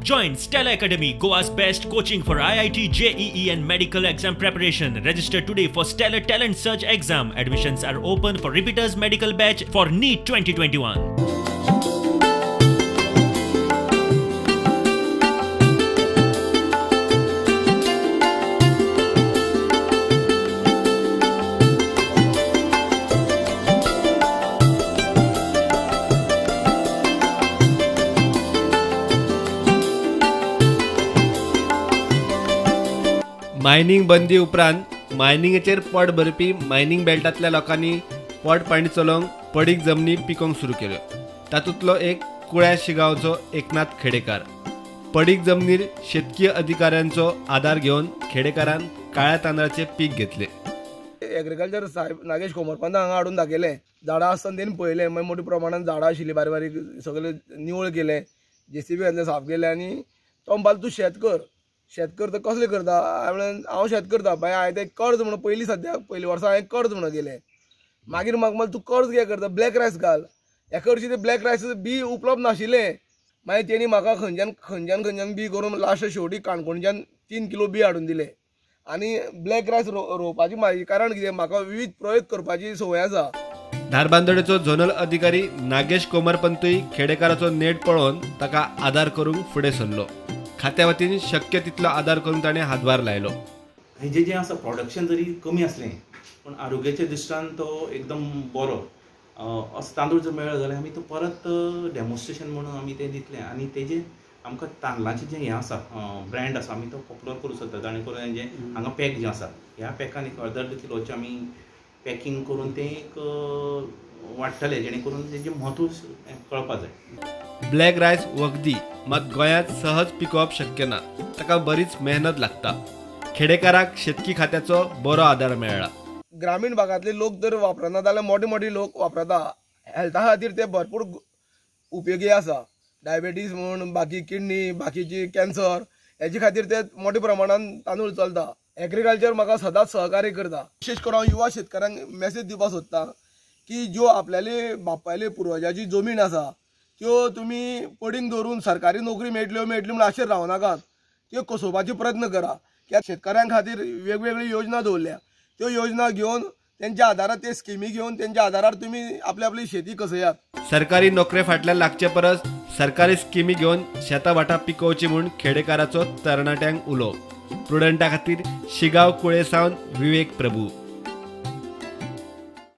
Join Stellar Academy, Goa's best coaching for IIT, JEE and medical exam preparation. Register today for Stellar Talent Search exam. Admissions are open for repeaters medical batch for NEET 2021. Mining बंदी उपरांत मायनिंगेचेर पोट भरपी mining बेल्टांतल्या लोकांनी पोट पाणी चलोवंक पडीक जमनी पिकोवंक सुरू केल्यो. तातूंतलो एक कुळ्या शिगांवचो एकनाथ खेडेकार. पडीक जमनीर शेतकी अधिकाऱ्यांचो आदार घेवन खेडेकारान काळ्या तांदळाचें पीक घेतलें. एग्रीकल्चर साहेब नागेश कोमरपंत हांगा हाडून दाखयलें. झाडां आसतना तेणी पळयलें, मागीर मोठ्या प्रमाणान झाडां आशिल्लीं बारीक बारीक, सगळें निवळ केलें, जेसीबी घातलें, साफ केलें आनी तो म्हणपाक तूं शेत कर. शेत करता कसलें करता? हांवें हांव शेत करता बाय, हांवें तें कर्ज म्हणून पयलीं सद्या पयलीं वर्सा हांवें कर्ज म्हणून गेलें. मागीर म्हाका म्हणलें तूं कर्ज कित्याक करता, ब्लॅक रायस घाल. एका वर्शी तें ब्लॅक रायस बी उपलब्ध नाशिल्लें. मागीर तेणी म्हाका खंयच्यान खंयच्यान खंयच्यान बी करून लास्ट शेवटी काणकोणच्यान 3 किलो बी हाडून दिलें. आनी ब्लॅक रायस रोवपाची म्हाजी कारण कितें, म्हाका विविध प्रयोग करपाची संवय आसा. धारबांदोडेचो झोनल अधिकारी नागेश कोमरपंतूय खेडेकाराचो नेट पळोवन ताका आदार करूंक फुडें सरलो. खात्या वतीन शक्य तितलो आदार करून ताणें हातभार लायलो. हेजें जें आसा प्रोडक्शन जरी कमी आसलें पूण आरोग्याच्या दृश्टान तो एकदम बरो असो तांदूळ जर मेळ्ळो जाल्यार आमी तो परत डेमॉन्स्ट्रेशन म्हणून आमी तें दितले आनी तेजें आमकां तांदळाचें जें हें आसा ब्रँड आसा आमी तो पॉप्युलर करूं शकता. जाणें करून हेजें हांगा पॅक जें आसा ह्या पॅकान एक अर्द अर्द किलोचें आमी पॅकींग करून तें एक वाडटलें, जेणे करून तेजें म्हत्व कळपा जाय. ब्लॅक रायस वखदी मात गोंयांत सहज पिकोवप शक्य ना, ताका बरीच मेहनत लागता. खेडेकाराक शेतकी खात्याचो बरो आदार मेळ्ळा. ग्रामीण भागांतले लोक जर वापरना जाल्यार मोठे मोठे लोक वापरता. हेल्था खातीर ते भरपूर उपयोगी आसा. डायबेटीस म्हूण, बाकी किडनी, बाकीची कॅन्सर हेजे खातीर ते मोठ्या प्रमाणान तांदूळ चलता. एग्रीकल्चर म्हाका सदांच सहकार्य करता. विशेश करून हांव युवा शेतकारांक मेसेज दिवपाक सोदता की ज्यो आपल्याले बापायले पुर्वजाची जमीन आसा त्यो तुमी पडींग दवरून सरकारी नोकरी मेळटल्यो मेळटली म्हूण आशेर रावनाकात, त्यो कसोवपाचे प्रयत्न करा. कित्याक शेतकाऱ्यां खातीर वेगवेगळ्यो योजना दवरल्या, त्यो योजना घेवन तेंच्या आदारार, ते स्किमी घेवन तेंच्या आदारार तुमी आपली आपली शेती कसयात. सरकारी नोकरे फाटल्यान लागचे परस सरकारी स्किमी घेवन शेतां भाटां पिकोवची म्हूण खेडेकाराचो तरणाट्यांक उलो. प्रुडंटा खातीर शिगांव कुळे सावन विवेक प्रभू.